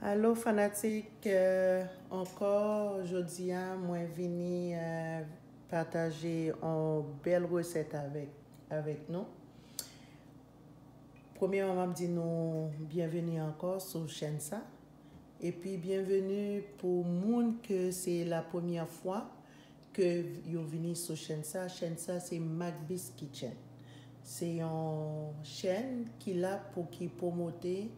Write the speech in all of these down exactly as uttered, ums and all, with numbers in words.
Alo fanatik, euh, ankò jodi a mwen vini euh, pataje yon bèl resèt avèk, avèk nou. Premyèman, m ap di nou byenveni ankò sou chèn sa. Epi byenveni pou moun ke se la premyè fwa ke yo vini sou chèn sa. Chèn sa se Macbis Kitchen. Se yon chèn ki la pou ki pwomote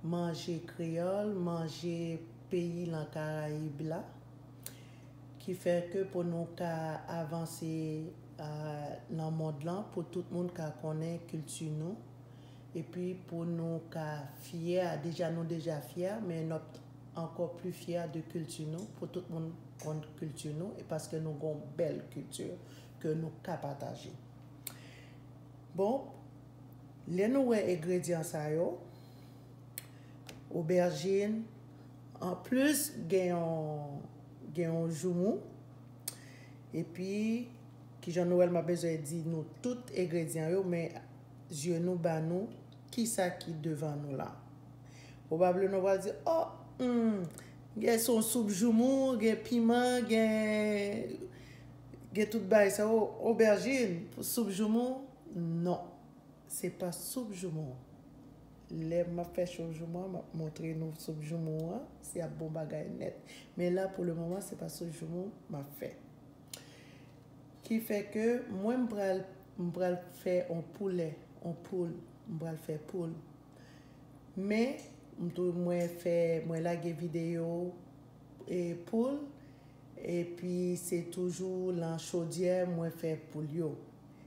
manje kreyòl, manje peyi lan Karayib la. Ki fè ke pou nou ka avanse a, nan mond lan, pou tout moun ka konnen kilti nou. Epi pou nou ka fyè, deja nou deja fyè, men n ap ankò pli fyè de kilti nou, pou tout moun konn kilti nou, e paske nou gon bèl kilti ke nou ka pataje. Bon, lè nou wè engredyan sa yo, obèjin, anplis gen yon, gen yon joumou, epi kijan nou wè l, m ap bezwen di nou tout engredyan yo, men zye nou ba nou kisa ki devan nou la. Pwobableman nou pral di, oh, hmm, gen se yon soup joumou, gen piman, gen, gen tout bagay sa yo, obèjin, soup joumou, non. Se pa soup joumou. Lè m ap fè soup joumou an, m ap montre nou soup joumou an, se ap bon bagay nèt. Men la, pou le moman, se pa soup joumou m ap fè. Ki fè ke mwen, m pral, m pral fè yon poulè, yon poul, m pral fè poul. Men, m tou, mwen fè, mwen lage videyo e poul, epi se toujou lan chodyè mwen fè poul yo.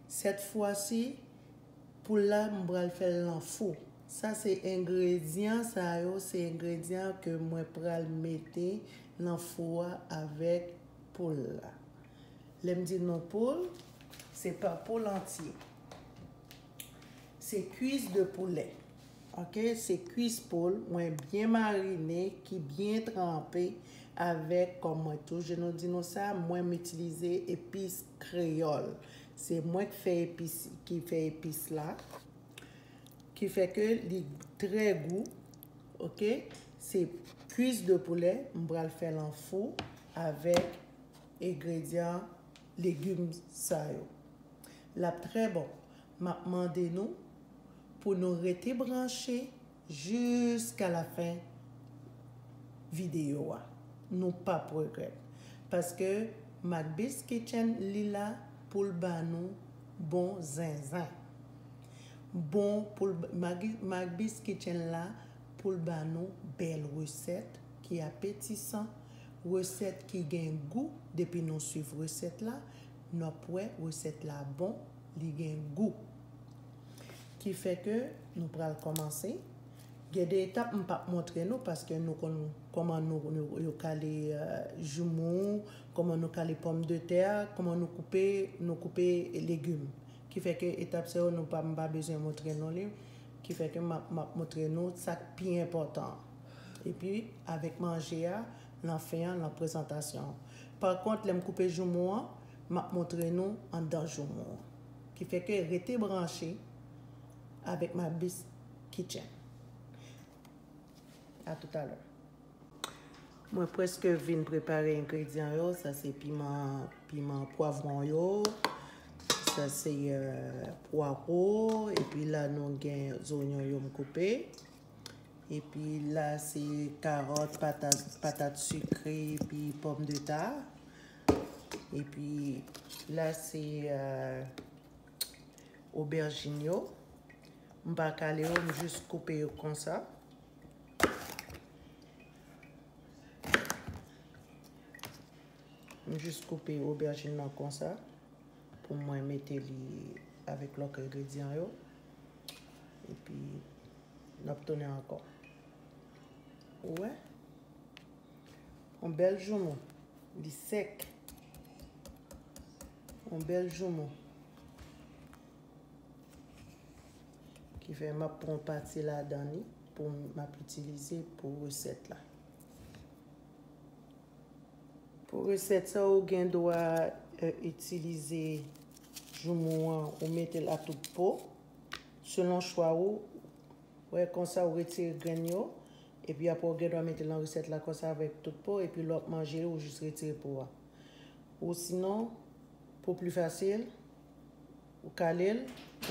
Sèt fwa si, poul la, m pral fè l lan fou. Sa se engredyan, sa yo se engredyan ke mwen pral mete lan fou a avèk poul la. Lè m di nou poul, se pa poul antye. Se kwis de poulè. Ok, se kwis poul, mwen byen marine, ki byen tranpe avèk, kòm mwen toujou nou di nou sa, mwen m itilize epis kreyòl. Se mwen ki fè epis, ki fè epis la. Ki fè ke li trè gou. Ok, se kwis de poulè, m pral fè l an fou avèk engredyan legim sa yo. L ap trè bon. M ap mande nou pou nou rete branche jiska la fen videyo a. Nou p ap regrèt. Paske Macbis Kitchen li la pou l ba nou bon zenzen. Bon pou l, Macbis Kitchen la pou l ba nou bèl resèt ki apetisan, resèt ki gen gou. Depi nou swiv resèt la, n ap wè resèt la bon, li gen gou. Ki fè ke nou pral kòmanse. Gen de etap m p ap montre nou paske nou konn kòman nou, nou yo kale euh, joumou, kòman nou kale pòmdetè, kòman nou koupe, nou koupe legim. Ki fè ke etap sa yo nou pa, m pa bezwen montre nou li. Ki fè ke m ap, m ap montre nou sa k pi enpòtan. Epi avèk manje a, lan fen an, lan prezantasyon an. Pa kont, lè m koupe joumou an, m ap montre nou anndan joumou an. Ki fè ke rete branche avèk Macbis Kitchen. A toutalè. Mwen prèske vin prepare engredyan yo. Sa se piman, piman pwavwon yo. Sa se euh, pwaro. Epi la nou gen zonyon yo m koupe. Epi la se karòt, patat, patat sikre, epi pòmdetè. Epi la se euh, obèjin yo. M pa kale yo, m jis koupe yo konsa. M jis koupe obèjin nan konsa pou mwen mete li avèk lòt engredyan yo. Epi n ap tounen ankò. Ou wè? Yon bèl joumou. Li sèk. Yon bèl joumou. Ki fè m ap pran pati ladan li pou m ap itilize pou resèt la. Pou resèt sa, ou gen dwa euh, itilize joumou an, ou mete l a tout po, selon chwa ou. Wè, konsa ou retire grenn yo, Epi apre, ou gen dwa mete l nan resèt la konsa avèk tout po, epi lè w ap manje, ou jis retire po a. Ou sinon, pou pli fasil, ou kale l,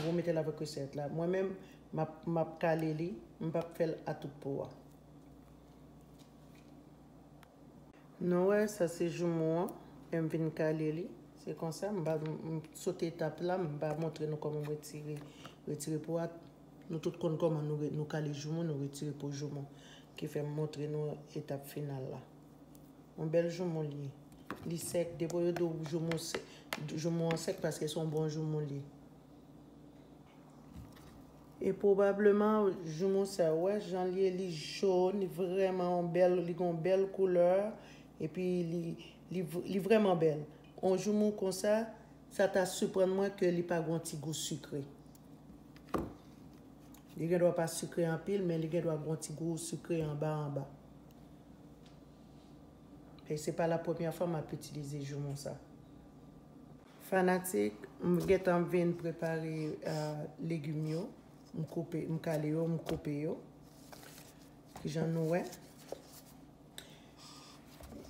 ou mete l avèk resèt la. Mwen menm, m ap, m ap kale li, m p ap fè l a tout po a. Nou wè, sa se joumou an, e m vin kale li. Se konsa, m pa, m sote etap la, m pa montre nou kòman m retire, retire po a. Nou tout konn kòman nou, re- nou kale joumou, nou retire po joumou. Ki fè m montre nou etap final la. Yon bèl joumou li ye. Li sèk, depi yo di w joumou sè- joumou an sèk, paske se yon bon joumou li ye. E pwobableman, joumou sa, ou wè jan li ye, li jòn, li vrèman yon bèl, li gen yon bèl koulè, epi li, li, li vrèman bèl. Yon joumou konsa, sa ta siprann mwen ke li pa gen yon ti gou sikre. Li gen dwa pa sikre anpil, men li gen dwa gen yon ti gou sikre anba anba. E se pa la premyè fwa m ap itilize joumou sa. Fanatik, m gentan vin prepare eh, legim yo. M koupe, m kale yo, m koupe yo. Kijan nou wè.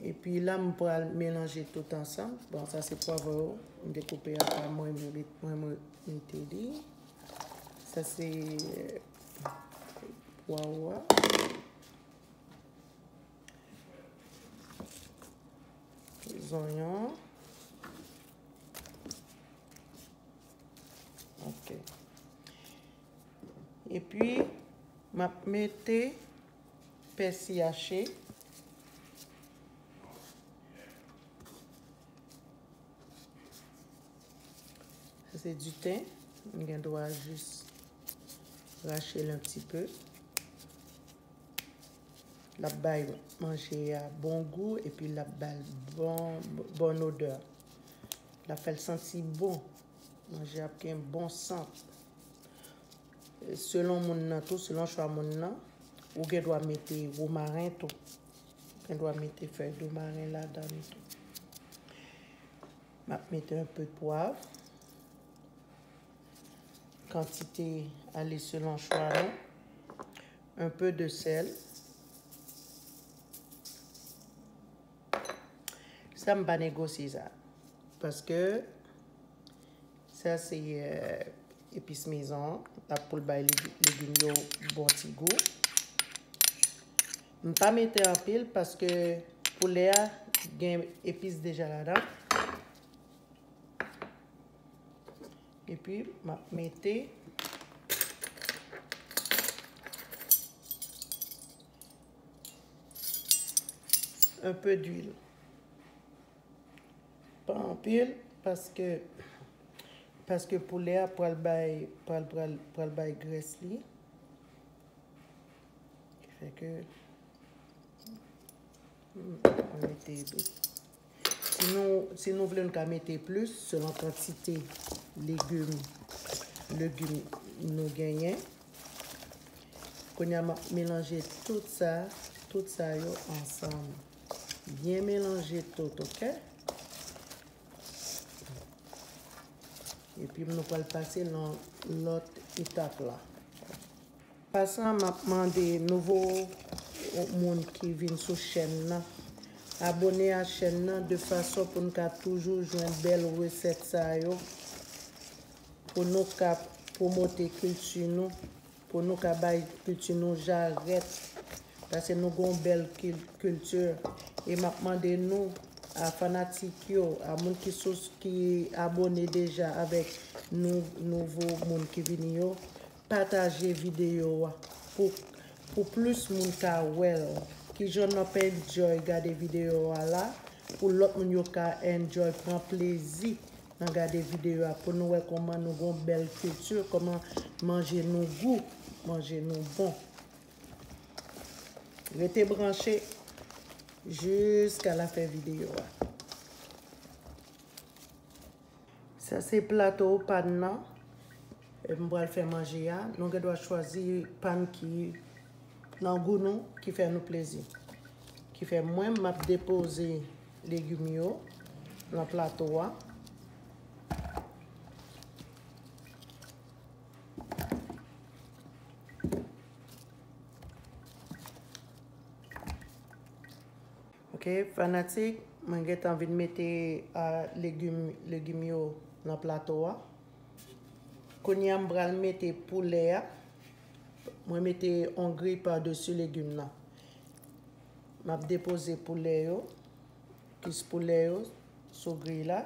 Epi la, m pral melanje tout ansanm. Bon, sa se pwavwon m te koupe apa, mwen, mwen, mwen, mwen mete li. Sa se pwawo a. Zonyon. Ok. Epi, m ap mete pèsi hache. Sa se diten. M gen dwa jis rache l yon ti pe. L ap bay manje a bon gou epi l ap ba l bon, bon odè. L ap fè l santi bon. Manje a ap gen bon sant. Selon moun nan tou, selon chwa moun nan, ou gen dwa mete womaren tou. Ou gen dwa mete fèy womaren ladan li tou. M ap mete yon pe pwav. Kantite ale selon chwa nou. Un peu de sel. Sa m pa negosye sa. Paske sa se eh, epis mezon an. L ap pou l bay legi- legim yo bon ti gou. M pa mete anpil paske poulè a gen epis deja ladan. Epi, m ap mete un peu d'huile. Pa anpil, paske, paske poulè a pral bay, pral, pral, pral bay grès li. Ki fè ke, hmm, mwen mete tou. Si nou, si nou vle, nou ka mete plis, selon kantite legim, legim nou genyen. Kounye a, m ap melanje tout sa, tout sa yo ansanm. Byen melanje tout, ok? Epi nou pral pase nan lòt etap la. Pasan, m ap mande nouvo moun ki vin sou chèn nan, abone a chèn nan de fason pou n ka toujou jwenn bèl resèt sa yo, pou nou ka pwomote kilti nou, pou nou ka bay kilti nou jarèt, paske nou gon bèl kil- kilti. E m ap mande nou, a fanatik yo, a moun ki sou, ki abone deja avèk nou, nouvo moun ki vini yo, pataje videyo a pou, pou plis moun ka wè l. Kijan n ap enjoy gade videyo a la, pou lòt moun yo ka enjoy, pran plezi nan gade videyo a, pou nou wè kòman nou gon bèl kilti, kòman manje nou gou, manje nou bon. Rete branche jiska lafen videyo a. Sa se plato pàn nan. E m pral fè manje a. Nou gen dwa chwazi pàn ki nan gou nou, ki fè nou plezi. Ki fè mwen, m ap depoze legim yo nan plato a. Ok, fanatik, mwen gentan vin mete, ah, legim, legim yo nan plato a. Kounye a, m pral mete poulè a. Mwen mete yon griy padesi legim nan. M ap depoze poulè yo, kis poulè yo, sou griy la.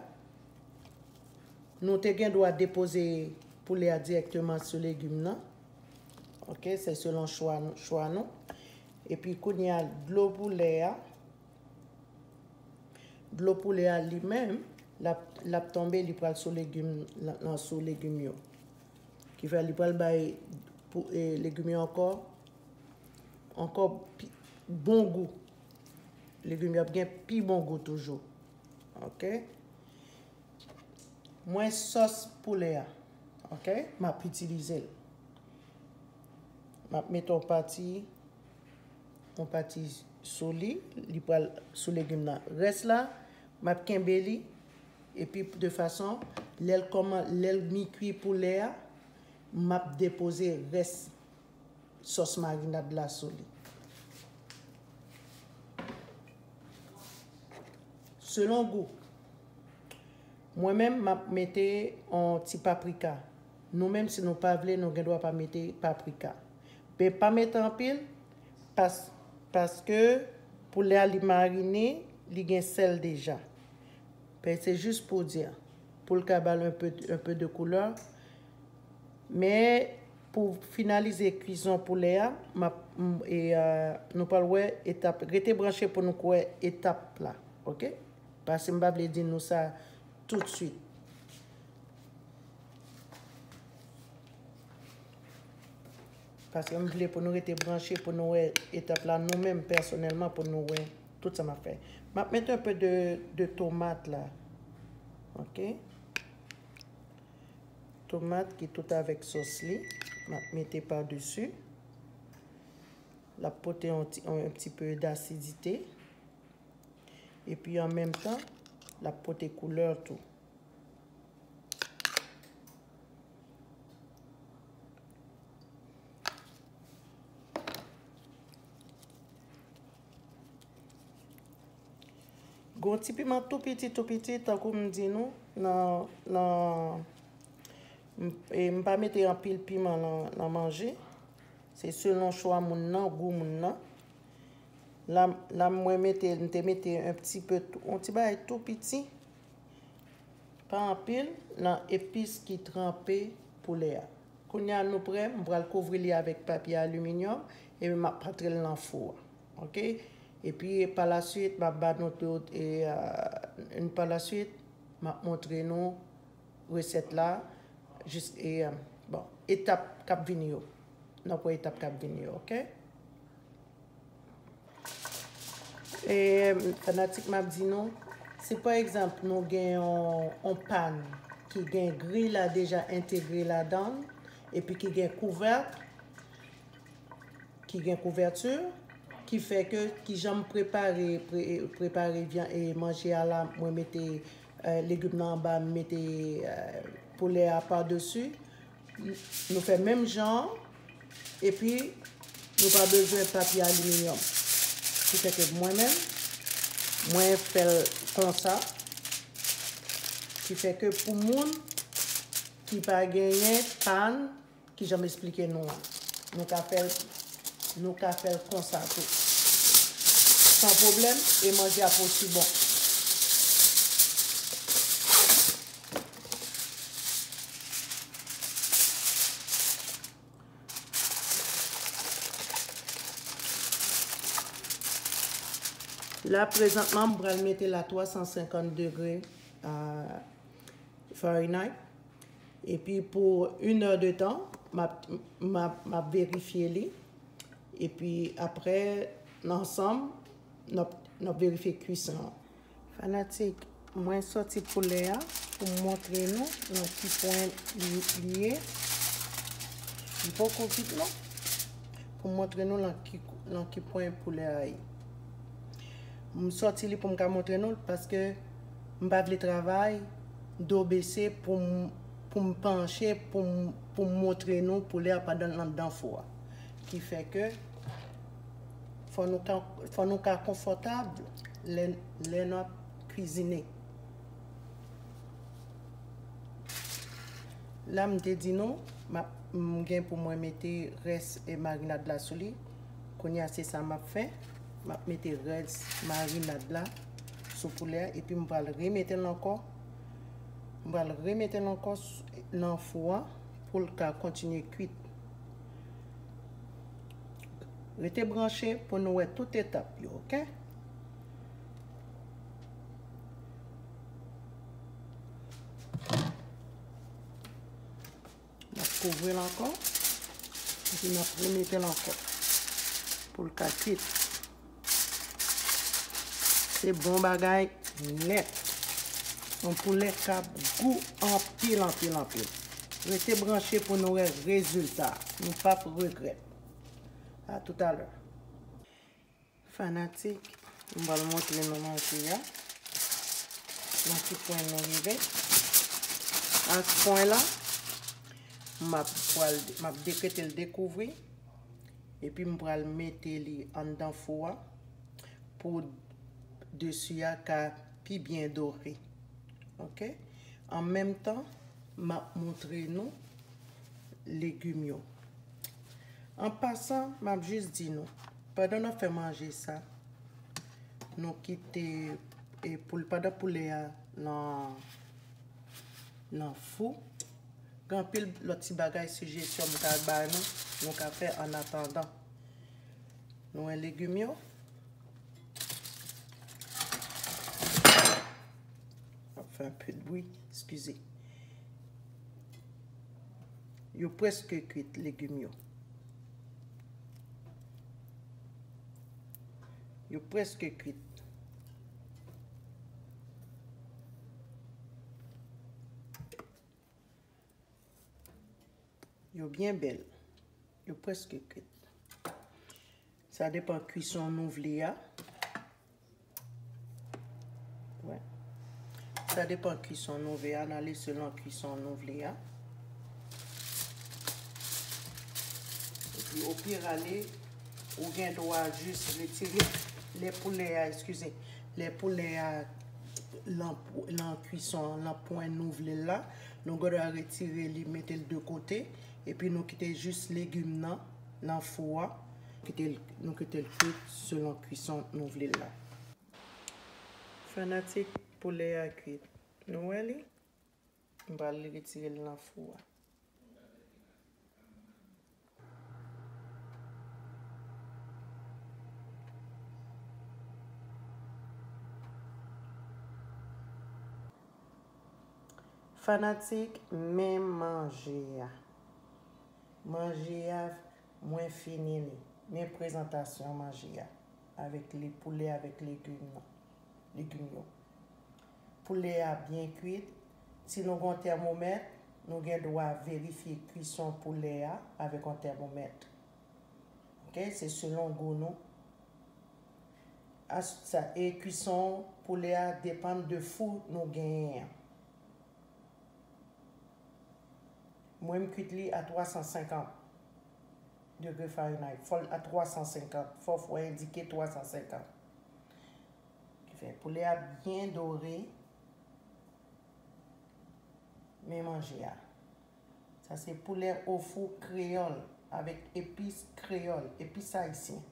Nou te gen dwa depoze poulè a dirèkteman sou legim nan. Ok, se selon chwa, chwa nou. Epi kounye a, dlo poulè a, dlo poulè a li menm, l ap, l ap tonbe, li pral sou legim, nan, nan sou legim yo. Ki fè li pral bay pou, e, legim yo ankò, ankò pi, bon gou. Legim yo ap gen pi bon gou toujou. Ok? Mwen sòs poulè a, ok, m ap itilize l. M ap mete yon pati, yon pati sou li, li pral sou legim nan. Rès la, m ap kenbe li, epi de fason, lè l kòman, lè l mi kwi poulè a, m ap depoze rès sòs marinad la sou li. Selon gou. Mwen menm, m ap mete yon ti paprika. Nou menm, si nou pa vle, nou gen dwa pa mete paprika. Men pa mete anpil, pas, paske poulè a li marine, li gen sèl deja. Ben, se jis pou di, pou l ka ba l un peu, un peu de couleur. Men, pou finalize kwizon poulè a, m ap, m, e, a, nou pral wè etap. Rete branche pou nou wè etap la, ok? Paske m pa vle di nou sa toutswit. Paske m vle pou nou rete branche, pou nou wè etap la, nou menm pèsonèlman, pou nou wè tout sa m ap fè. M ap mete un peu de, de tomat la. Ok? Tomat ki tout avèk sòs li, m ap mete pa desi. L ap pote yon ti, yon, yon ti pe d'asidite. Epi an menm tan, l ap pote koulè tou. Gon ti piman tou piti, tou piti, tankou m di nou, nan, nan, m, e m pa mete anpil piman nan, nan manje. Se selon chwa moun nan, gou moun nan. La, la mwen mete, m te mete un petit peu, yon ti bagay tou piti. Pa anpil, nan epis ki tranpe poulè a. Kounye a nou prè, m pral kouvri li avèk papye aliminyòm epi m ap antre l nan fou a. Ok? Epi pa la swit, m ap ba nou tout, e, a, pa la swit, m ap montre nou resèt la, jis, e, bon, etap k ap vini yo. N ap wè etap k ap vini yo, ok? E, fanatik, m ap di nou, si pa egzanp nou gen yon, yon pàn ki gen griy la deja entegre ladan l, epi ki gen kouvèk, ki gen kouvèti, ki fè ke, ki jan m prepare, pre-, prepare vyan, e manje a la, mwen mete, e, legim nan anba, m mete, e, poulè a pa desi. Nou fè menm jan an, epi nou pa bezwen papye aliminyòm. Ki fè ke mwen menm, mwen fè l konsa. Ki fè ke pou moun ki pa genyen pàn, ki jan m esplike nou an, nou ka fè l, nou ka fè l konsa tou. San pwoblèm, e manje ap osi bon. La, prezantman, m pral mete l a twa san senkant degre, a, Fahrenheit. Epi pou une heure de temps, m ap, m ap, m ap verifye li. Epi apre, ansanm, n ap, n ap verifye kwisan an. Fanatik, mwen sòti poulè a pou m montre nou nan ki pwen li, li ye. Li poko kwit non. Pou m montre nou nan ki, nan ki pwen poulè a ye. M sòti li pou m ka montre nou l, paske m pa vle travay do bese pou m, pou m panche, pou m, pou m montre nou poulè a pandan l anndan fou a. Ki fè ke fò nou ka, fò nou ka konfòtab lè, lè n ap kwizine. La, m te di nou, m ap, m gen pou mwen mete rès e marinad la sou li. Kounye a, se sa m ap fè. M ap mete rès marinad la sou poulè a, epi m pral remete l ankò. M pral remete l ankò s-, nan fou an pou l ka kontinye kwit. Rete branche pou nou wè tout etap yo, oke? N ap kouvri l ankò, epi n ap remete l ankò pou l ka kwit. Se bon bagay nèt. Yon poulè k ap gou anpil, anpil, anpil. Rete branche pou nou wè rezilta. Nou p ap regrèt. A toutalè. Fanatik, m pral montre nou manje a. Nan ki pwen nou rive. Ak pwen la, m ap pral, m ap dekrete l dekouvri. Epi m pral mete li anndan fou a pou desi a ka pi byen dore. Oke? An menm tan, m ap montre nou legim yo. An pasan, m ap jis di nou, pandan n ap fè manje sa, nou kite, e, poul-, pandan poulè a nan, nan fou, gen anpil lòt ti bagay, sijesyon m ka ba nou, nou ka fè annatandan. Nou wè legim yo? M ap fè anpil bri, eskize. Yo prèske kwit, legim yo. Yo prèske kwit. Yo byen bèl. Yo prèske kwit. Sa depann kwison nou vle a. Wè. Sa depann kwison nou vle a, n ale selon kwison nou vle a. Epi, opirale, ou gen dwa jis retire lè poulè a, eskize, lè poulè a lan, lan kwison, lan pwen nou vle l la, nou gen dwa retire li, mete l de kote, epi nou kite jis legim nan, nan fou a, kite l, nou kite l kwit selon kwison nou vle l la. Fanatik, poulè a kwit. Nou wè li? M pral retire l nan fou a. Fanatik, men manje a. Manje a, mwen fini li. Men prezantasyon manje a. Avèk le poulè, avèk legim nan. Legim yo. Poulè a byen kwit. Si nou gen yon tèmomèt, nou gen dwa verifye kwison poulè a avèk yon tèmomèt. Oke, se selon gou nou. As-, sa, e kwison poulè a depann de fou nou genyen an. Mwen, m kwit li a twa san senkant degre Fahrenheit. Fò l a twa san senkant. Fò fou a endike twa san senkant. Ki fè poulè a byen dore. Men manje a. Sa se poulè o fou kreyòl avèk epis kreyòl, epis ayisyen.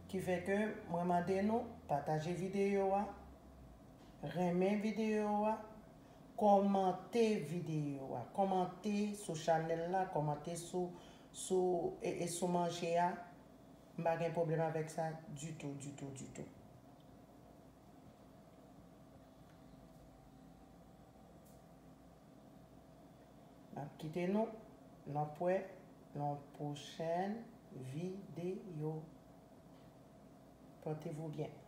Ki fè ke mwen mande nou pataje videyo a, renmen videyo a, kòmante videyo a, kòmante sou chanèl la, kòmante sou, sou, e, e sou manje a. M pa gen pwoblèm avèk sa ditou, ditou, ditou. M ap kite nou, n ap wè nan pwochèn videyo. Portez-vous bien.